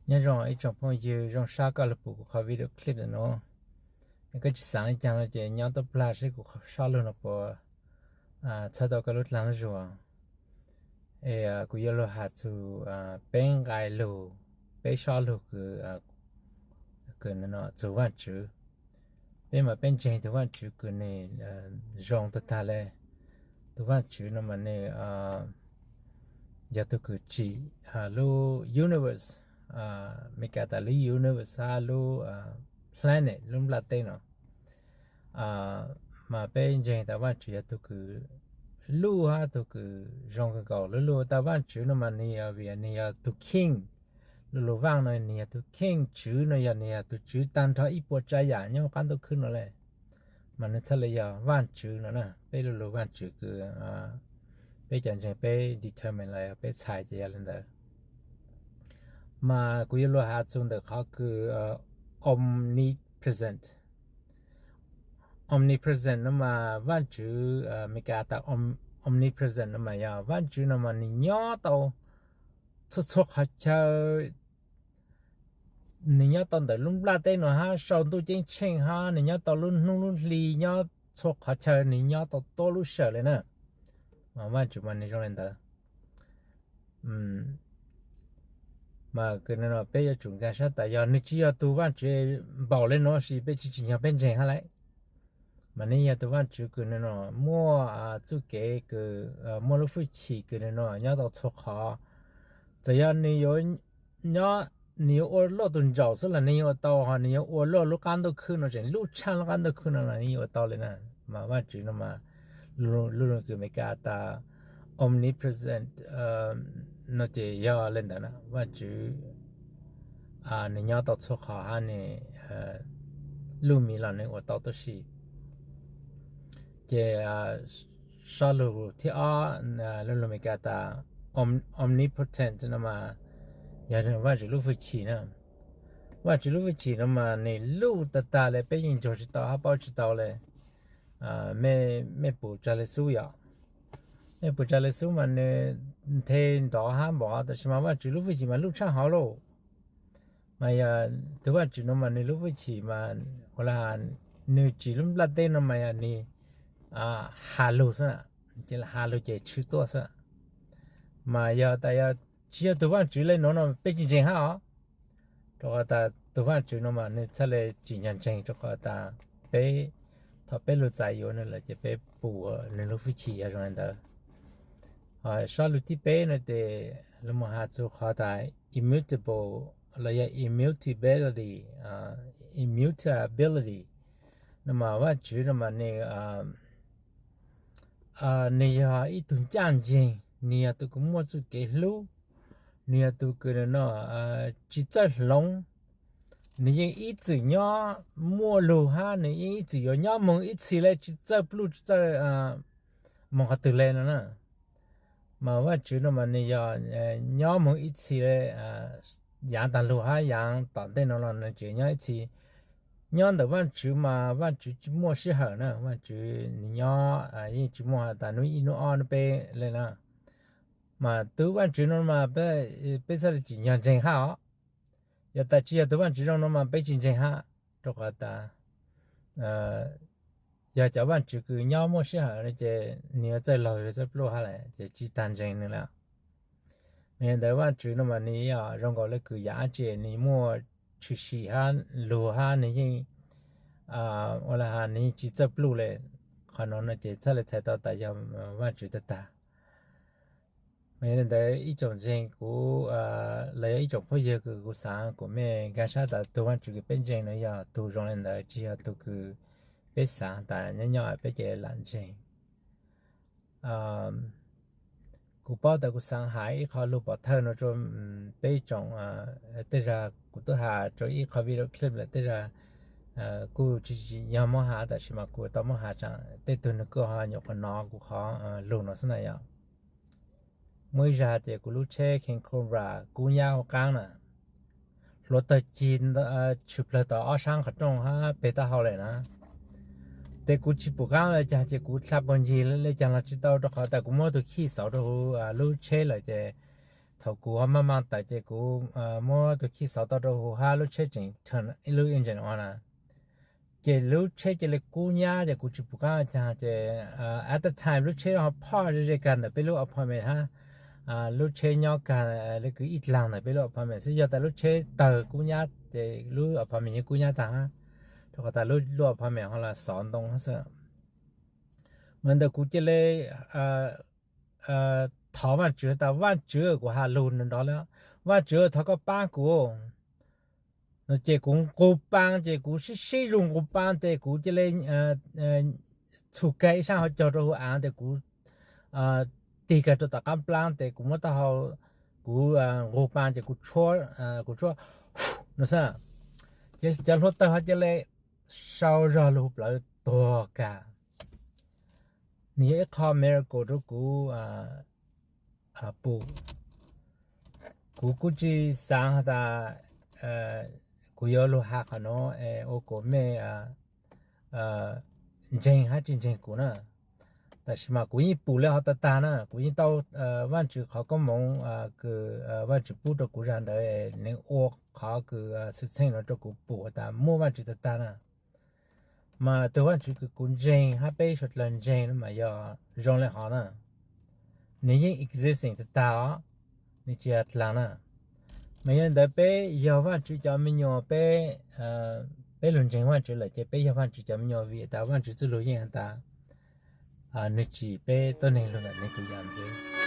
Nyob zoo ib tsoom phooj ywg, zoo sab koj los pum kuv qhov video clip ntawm no. Yog koj tsis xav li cas no ces nyob tab plag seb kuv qhov sab lug no puas txhawb tau koj lub dlaag zuag. Es kuv yuav lug has txug peb nqai lug, peb sab lug kws, kws txug Vaajtswv. Peb mas peb ntseeg tug Vaajtswv kws nwg zoo tag tag le. Tug Vaajtswv no mas nwg yog tug kws tsim lub universe, Meskas tas lub universe hab lub planet, lub nplaj teb no. Mas peb ntseeg tas Vaajtswv yog tug kws luj hab tug kws zoo kawg nkaus. Lub lug tas Vaajtswv no mas nwg yog vim nwg yog tug king. Lub lug Vaaj no nwg yog tug king, Tswv no yog nwg yog tug tswv taag nrho ib puas tsav yaam nyob huv qaab ntuj khwb no le. Mas nwg txhaj le yog Vaajtswv no na. Peb lub lug Vaajtswv kws peb cov ntseeg peb determine los peb txhais ces yog le ntawd. Mas kuv yuav lug has txug ntawm qhov kws omnipresent. Omnipresent no mas Vaajtswv, Meskas tas omnipresent no mas yog Vaajtswv no mas nwg nyob tau txhua txhua qhov chaw. Nwg nyob tau ntawm lub nplaj teb no hab sau ntuj ceeb tsheej hab nwg nyob tau lub hnub lub hli, nyob txhua qhov chaw, nwg nyob tau tuab lub sij hawm le na. Mas Vaajtswv mas nwg zoo le ntawd. Mas kws no peb yuav tsum nkaag sab tas yog nwg tsis yog tug Vaajtswv npaum le nuav sis peb tsis tsim nyog peb ntseeg hab le. Mas nwg yog tug Vaajtswv kws no muaj txuj kev kws muaj lub hwj chim kws no nyob tau txhua qhov. Txawm yog nwg yuav nyob, nwg yuav ua luaj tug ntsaum xwb los nwg yeej ua tau, ho nwg yuav ua luaj lub qaab ntuj khwb no tseem luj tshaj lub qaab ntuj khwb no los nwg yeej ua tau le na. Mas Vaajtswv no mas lub lug kws Meskas tas omnipresent no ces yog le ntawd na. Vaajtswv nwg nyob tau txhua qhov hab nwg luj miv los nwg ua tau tuab si. Ces sab lug thib ob, lub lug Meskas tas omnipotent no mas yog Vaajtswv lub hwj chim na. Vaajtswv lub hwj chim no mas nwg luj tag tag le, peb yeej ntsuag tsis tau hab paub tsis tau le. Mej pum Tsag Le Xub yom, mej pum Tsag Le Xub mas nwg nthe nrov hab npaum, tab sis mas Vaajtswv lub hwj chim mas luj tshaj hov lauj. Mas yog tug Vaajtswv no mas nwg lub hwj chim mas ua le has, nwg tsim lub nplaj teb no mas yog nwg has lug xwb, ces has lug ces tshwm tuaj xwb. Mas yog tas yog tsis yog tug Vaajtswv le nuav no peb tsis ntseeg hab os. Rua qhov tas tug Vaajtswv no mas nwg txhaj le tsim nyog ntseeg, rua qhov tas peb, thaum peb lug txais yuav nwg lawm ces peb pum nwg lub hwj chim yog zoo le ntawd. Sab lug thib peb no ces lug moog has txug qhov tas immutable los yog immutability, immutability. No mas Vaajtswv no mas nwg, nwg yog ib tug ncaaj nceeg, nwg yog tug kws muaj txuj kev hlub, nwg yog tug kws no tsis txawj hloov. Nwg yeej ib txwm nyob muaj lug hab nwg yeej ib txwm yuav nyob moog ib txhis le, tsis txawj pluj tsis txawj moog qhov twg le no na. Mas Vaajtswv no mas nwg yog nyob moog ib txhis le, yaav taag lug hab yaav tom ntej no los nwg tseem nyob ib txhis. Nyob ntawm Vaajtswv mas Vaajtswv tsis muaj sij hawm na, Vaajtswv nwg nyob yeej tsis muaj has tas nub ib nub ob nub peb le na. Mas tug Vaajtswv no mas peb txhaj le tsim nyog ntseeg hab os. Yog tas tsis yog tug Vaajtswv zoo no mas peb tsis ntseeg hab, rua qhov tas yog cov vaajtswv kws nyob muaj sij hawm no ces nwg yuav txawj laug yuav txawj pluj hab lawm ces tsis tas ntseeg nwg lawm. Yog ntawd Vaajtswv no mas nwg yog zoo nkaus le kws yam dab tsi nwg muaj tshwm sim hab lug hab nwg yeej, ua le has nwg yeej tsis txawj pluj le. Qhov no no ces txhaj le txhais tau tas yog vaajtswv tag tag. Mas yog li ntawd ib tsoom ntseeg kuv, los yog ib tsoom phooj ywg kws kuv xaav kuas mej nkag sab tas tug vaajtswv kws peb ntseeg no yog tug zoo li ntawd, tsis yog tug kws peb xaav tas nyob nyob peb cia li lam ntseeg. Kuv paub tas kuv xaav has ib qho lug pov thawj no rua peb tsoom, tej zag kuv twb has rua ib qho video clip lawm, tej zag kuj tsis tsim nyog muab has, tab sis mas kuv tau muab has tsaam tej tug nwg kuj ho nyuam qhuav nov kuv qhov lug no xwb na yog. Muaj ib zag ces kuv lub tsheb Corolla kub nyab huv qaab na, hluav taug cig tshwm plawg tau ob sab qhov rooj hab peg taub hau lawm na. Ces kuv tsis pum qaab le caag ces kuv dlha puag ncig le caag los tsis tau rua qhov tas kuv muab tug khij xauv rua huv lub tsheb lawm ces Thaum kuv ho maj maj tawm ces kuv muab tus khij xov tau rau hauv hab lub tsheb tseem turn ib lub engine on na. Ces lub tsheb cia li kub nyab ces kuv tsis pum qab ua caag ces at the time lub tsheb ho phoj ze ze kag ntawm peb lub apartment hab. Lub tsheb nyob kag li kwv ib dlaag ntawm peb lub apartment xwb, yog tas lub tsheb tawg kub nyab ces lub apartment yeej kub nyab taag hab, rau qhov tas lub apartment ho los xov ntoo hab xwb. Mas ntawm kuv cia li thov Vaajtswv tas, Vaajtswv, kuv has lug nrov lawm, Vaajtswv thov koj paab kuv no. Ces kuv nqug paa ces kuv sib sib zug nqug paa tes kuv cia li txhum kag ib sab hauv caug rau hauv av tes kuv tig kag rau tom qaab nplaab tes kuv muab taub hau, kuv nqug paa ces kuv tshuab, kuv tshuab no xwb, cov hluav taws ho cia li sau zog lug plawv tuag kag. Nws yog ib qho miracle rau kuv pum. Kuv kuj tsis xaav has tas kuv yuav lug has qhov nuav es ua kuas mej ntseeg hab tsis ntseeg kuv na. Tab sis mas kuv yeej pum li hov tag tag na, kuv yeej tau Vaajtswv qhov koob moov kws Vaajtswv pub rau kuv zag ntawd, nws ua qhov kws xwm txheej nuav rau kuv pum has tas muaj Vaajtswv tag tag na. Mas tug Vaajtswv kws kuv ntseeg hab peb suav dlawg ntseeg mas yog zoo le hov na. Nws yeej existing tag tag os, nws tsis yog dlaag na. Mas yog li ntawd peb yog Vaajtswv cov me nyuam, peb, peb lug ntseeg Vaajtswv lawm ces peb yog Vaajtswv cov me nyuam vim tas Vaajtswv txuj lug yeej has tas nws tsim peb tuab neeg lug ntawm nws tus yam ntxwv.